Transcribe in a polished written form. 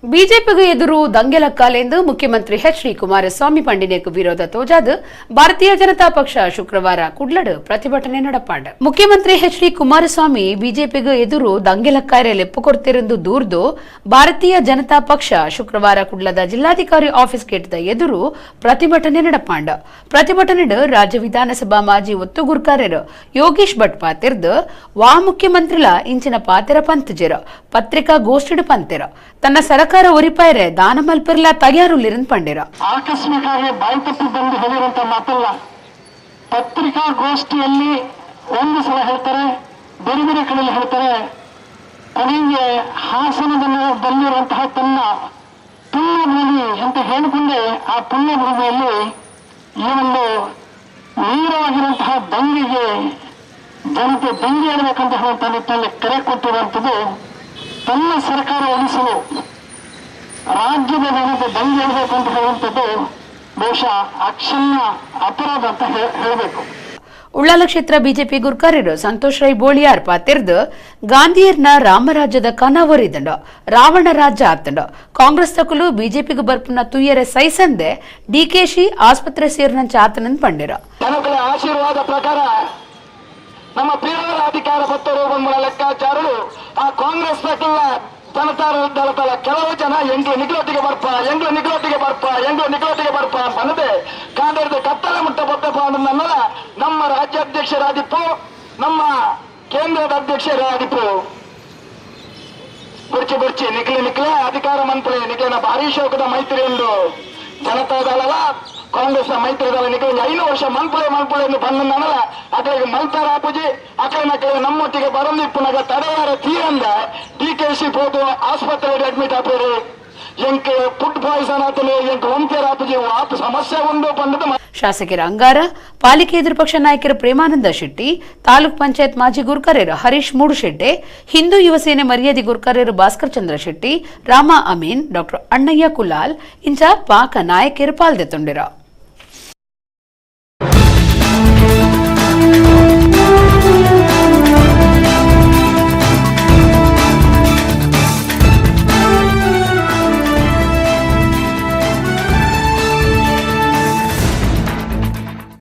ಬಿಜೆಪಿಗೆ ಎದುರು ದಂಗೆಲಕ್ಕಾಲೆಂದು ಮುಖ್ಯಮಂತ್ರಿ ಎಚ್ ಡಿ ಕುಮಾರಸ್ವಾಮಿ ಪಂಡಿನೇಕು ವಿರೋಧ ತೋಜಾದು ಭಾರತೀಯ ಜನತಾ ಪಕ್ಷ ಶುಕ್ರವಾರ ಕುಡ್ಲಡು ಪ್ರತಿಭಟನೆ ನಡಪಾಂಡ. ಮುಖ್ಯಮಂತ್ರಿ ಎಚ್ ಡಿ ಕುಮಾರಸ್ವಾಮಿ ಬಿಜೆಪಿಗೆ ಎದುರು ದಂಗೆಲಕ್ಕಾರೆ ಲೆಪ್ಪು ಕೊಡ್ತಿರೆಂದು ದೂರ್ದು ಭಾರತೀಯ ಜನತಾ ಪಕ್ಷ ಶುಕ್ರವಾರ ಕುಡ್ಲದ ಜಿಲ್ಲಾಧಿಕಾರಿ ಆಫೀಸ್ ಗೇಟ್ದ ಎದುರು ಪ್ರತಿಭಟನೆ ನಡಪಾಂಡ. ಪ್ರತಿಭಟನೆ ರಾಜ್ಯ ವಿಧಾನಸಭಾ ಮಾಜಿ ಒತ್ತುಗುರ್ಕಾರ್ಯರು ಯೋಗೀಶ್ ಭಟ್ ಪಾತಿರ್ದು ವಾ ಮುಖ್ಯಮಂತ್ರಿಲ ಇಂಚಿನ ಪಾತೆರ ಪಂತಜೆರ ಪತ್ರಿಕಾ ಗೋಷ್ಠಿಡು ಪಂತೆರ ತನ್ನ ಸರಕಾರ ಒರಿಪಾಯರೆ ದಾನ ಮಲ್ಪೆರ್ಲ ತಯಾರುಲ್ಲಿರನ್ ಪಂಡಿರ. ಆಕಸ್ಮಿಕವಾಗಿ ಬಾಯಿ ತಪ್ಪಿ ಬಂದು ಹೇಳಿರುವಂತ ಮಾತಲ್ಲ. ಪತ್ರಿಕಾಗೋಷ್ಠಿಯಲ್ಲಿ ಒಂದು ಸಲ ಹೇಳ್ತಾರೆ, ಬೇರೆ ಬೇರೆ ಕಡೆಯಲ್ಲಿ ಹೇಳ್ತಾರೆ. ಕೊನೆಗೆ ಹಾಸನದಲ್ಲಿರುವಂತಹ ತನ್ನ ಪುಣ್ಯಭೂಮಿ ಅಂತ ಹೇಳಿಕೊಂಡೆ ಆ ಪುಣ್ಯಭೂಮಿಯಲ್ಲಿ ಈ ಒಂದು ನೇರವಾಗಿರುವಂತಹ ದಂಗೆಗೆ ಜನತೆ ದಂಗೆ ಹೇಳಬೇಕಂತ ಹೇಳುವಂತ ನಿಟ್ಟಿನಲ್ಲಿ ಕರೆ ಕೊಟ್ಟಿರುವಂಥದ್ದು ತನ್ನ ಸರ್ಕಾರ ಉಳಿಸಲು ರಾಜ್ಯದ ಜನತೆ ದಂಗೆ ಹೇಳಬೇಕು ಅಂತ ಹೇಳುವಂಥದ್ದು ಬಹುಶಃ ಅಕ್ಷಮ್ಯ ಅಪರಾಧ ಅಂತ ಹೇಳಬೇಕು. ಉಳ್ಳಾಲ ಕ್ಷೇತ್ರ ಬಿಜೆಪಿ ಗುರ್ಕಾರ್ಯರು ಸಂತೋಷ್ ರೈ ಬೋಳಿಯಾರ್ ಪಾತಿರ್ದು ಗಾಂಧಿಯರ್ನ ರಾಮರಾಜ್ಯದ ಕನವರಿದಂಡ ರಾವಣ ರಾಜ್ಯ ಆತಂಡ ಕಾಂಗ್ರೆಸ್ ತಕಲು ಬಿಜೆಪಿಗೆ ಬರ್ಪುನ ತುಯ್ಯರೆ ಸೈಸಂದೆ ಡಿಕೆಶಿ ಆಸ್ಪತ್ರೆ ಸೇರಿನಂಚ ಆತನನ್ ಪಂಡಿರ. ಜನಗಳ ಆಶೀರ್ವಾದ ಪ್ರಕಾರ ನಮ್ಮ ಪ್ರಿಯರ ಅಧಿಕಾರ ಪತ್ತರು ಲೆಕ್ಕಾಚಾರರು ಆ ಕಾಂಗ್ರೆಸ್ ತಕಲ ಜನತಾ ದಳದ ಕೆಲವು ಜನ ಎಂಗ್ಲು ನಿಗ್ಲೊಟ್ಟಿಗೆ ಬರ್ಪ ಎಂಗ್ಲು ನಿಗ್ಲೊಟ್ಟಿಗೆ ಬರ್ಪ ಎಂಗ್ಲು ನಿಗ್ಲೊಟ್ಟಿಗೆ ಬರ್ಪ ಅನ್ನದೆ ಕಾಂಗ್ರೆಸ್ ಕತ್ತಲ ಮುಟ್ಟ ಬತ್ತಪ್ಪ ಅನ್ನಲ್ಲ. ನಮ್ಮ ರಾಜ್ಯಾಧ್ಯಕ್ಷರಾದಿಪ್ಪು, ನಮ್ಮ ಕೇಂದ್ರದ ಅಧ್ಯಕ್ಷರಾದಿಪ್ಪು ಬುರ್ಚಿ ಬುರ್ಚಿ ನಿಕ್ಲೆ ನಿಕ್ಲೆ ಅಧಿಕಾರ ಮಂತ್ರಿ ನಿಕ್ಲೆನ ಭಾರಿ ಶೋಕದ ಮೈತ್ರಿ ಉಂಡು ಜನತಾ ದಳಲ ಕಾಂಗ್ರೆಸ್ ಮೈತ್ರಿ ದಳ ನಿಕ್ಲೆ 5 ವರ್ಷ ಮನ್ಪುಳೆ ಮನ್ಪುಳೆ ಎಂದು ಬಂದನಲ್ಲ. ಅಕಡೆಗೆ ಮಲ್ತಾರ ಆಪುಜಿ ಅಕಡೆ ನಕಡೆ ನಮ್ಮೊಟ್ಟಿಗೆ ಬರಂದಿಪ್ಪುನಗ ತಡೆಯಾರ ತೀರಂದ ಡಿಕೆಶಿ ಪೋದು ಆಸ್ಪತ್ರೆಗೆ ಅಡ್ಮಿಟ್ ಆಪೇರಿ ಎಂಕ್ ಫುಡ್ ಪಾಯ್ಸನ್ ಆತಲೆ ಎಂಕ್ ಒಂತೇರ್ ಆಪುಜಿ ಆಪ್ ಸಮಸ್ಯೆ ಉಂಡು ಬಂದದ್ದು. ಶಾಸಕರ ಅಂಗಾರ, ಪಾಲಿಕೆ ಎದುರುಪಕ್ಷ ನಾಯಕರ ಪ್ರೇಮಾನಂದ ಶೆಟ್ಟಿ, ತಾಲೂಕ್ ಪಂಚಾಯತ್ ಮಾಜಿ ಗುರ್ಕಾರ್ಯರು ಹರೀಶ್ ಮೂಡುಶೆಟ್ಟೆ, ಹಿಂದೂ ಯುವ ಸೇನೆ ಮರ್ಯಾದೆ ಗುರ್ಕಾರ್ಯರು ಭಾಸ್ಕರ್ ಚಂದ್ರ ಶೆಟ್ಟಿ, ರಾಮಾ ಅಮೀನ್, ಡಾಕ್ಟರ್ ಅಣ್ಣಯ್ಯ ಕುಲಾಲ್ ಇಂಚ ಪಾಕ ನಾಯಕರು ಪಾಲ್ದೆತ್ತೊಂಡಿರ.